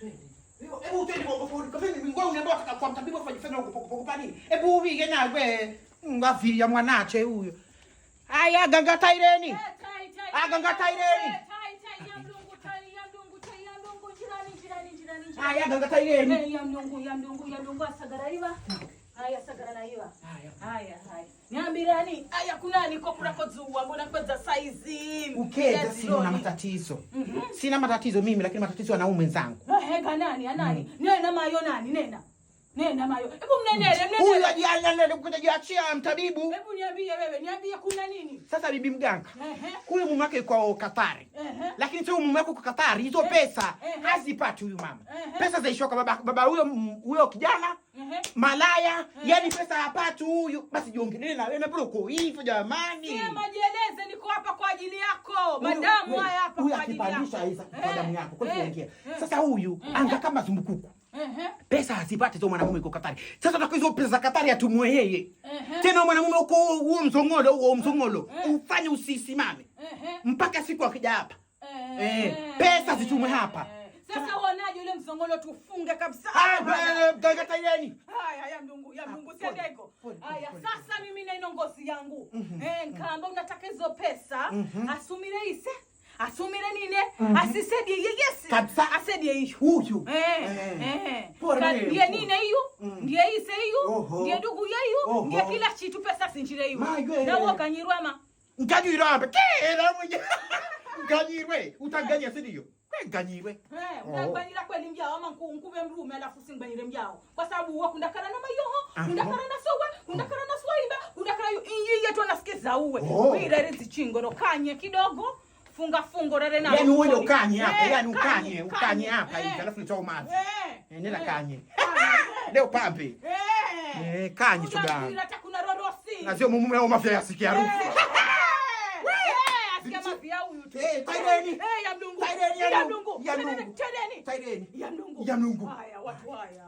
Hebu twende kwa mimi ngoja uniambia kwa mtabibu afanye fanya huko nini? Hebu uvige nawe. Ngaviria mwanache huyo. Aya ganga taireni. Aganga taireni. Aya ganga taireni. Ya mlungu ya mlungu ya mlungu asagara iwa. Aya sagara na iwa. Haya haya. Niambirani aya kunani ko kurako zuwa mbona kweza saizi. Ukeza sina matatizo. Sina matatizo mimi lakini matatizo anao mwenzangu. Ehe ganani anani. Nena mayo nani nena. Nena mayo. Hebu mnenere mnenere. Huyu ajianene kujiachia mtabibu. Hebu niambie wewe, niambie kuna nini? Sasa bibi mganga. Huyu mume wake yuko Katari. Lakini sio mume wake yuko Katari, hizo pesa hazipati huyu mama. Pesa zaishwa kwa baba huyo huyo kijana. Malaya, yani pesa hapati huyu. Basi jiongelee na wewe na uko hivyo jamani. Sema jieleze, niko hapa kwa ajili yako. Madamu haya hapa kwa ajili yako. Huyu akipandisha kwa damu yako, kwa kuongea. Sasa huyu anga kama zumbukuku. Pesa hazipati hizo mwanamume yuko Katari. Sasa tunataka hizo pesa za Katari atumwe yeye. Tena mwanamume huko huo mzongolo huo mzongolo ufanye usisimame. Mpaka siku akija hapa. Pesa zitumwe hapa. Sasa uonaje yule mzongolo tufunge kabisa? Ganga taireni. Haya ya mlungu ya mlungu siendeko. Haya sasa mimi na inongozi yangu. Nkamba unataka hizo pesa asumire ise. Asumire nine asisedie yeyesi kabisa asedie hiyo huyu ndiye nine hiyo ndiye ise hiyo ndiye ndugu yeyo ndiye kila chitu pesa sinjire hiyo na wewe kanyirwama nganyirwa kera mwenye nganyirwe utanganya si ndio nganyirwe utanganyira kweli mjao ama nkube mrume alafu singanyire mjao kwa sababu wewe kundakana na mayoho kundakana na sowe kundakana na swaiba kundakana iyi yetu nasikiza uwe wirere zichingoro kanye kidogo funga fungo rere na yani uende ukanye hapa yani ukanye ukanye hapa hivi alafu nitoa maji nenda kanye leo pambe kanye choga kuna rorosi na sio mume au mafia yasikia harufu asikia mafia huyu tu taireni ya mlungu taireni ya mlungu ya mlungu taireni taireni ya mlungu ya mlungu haya watu haya.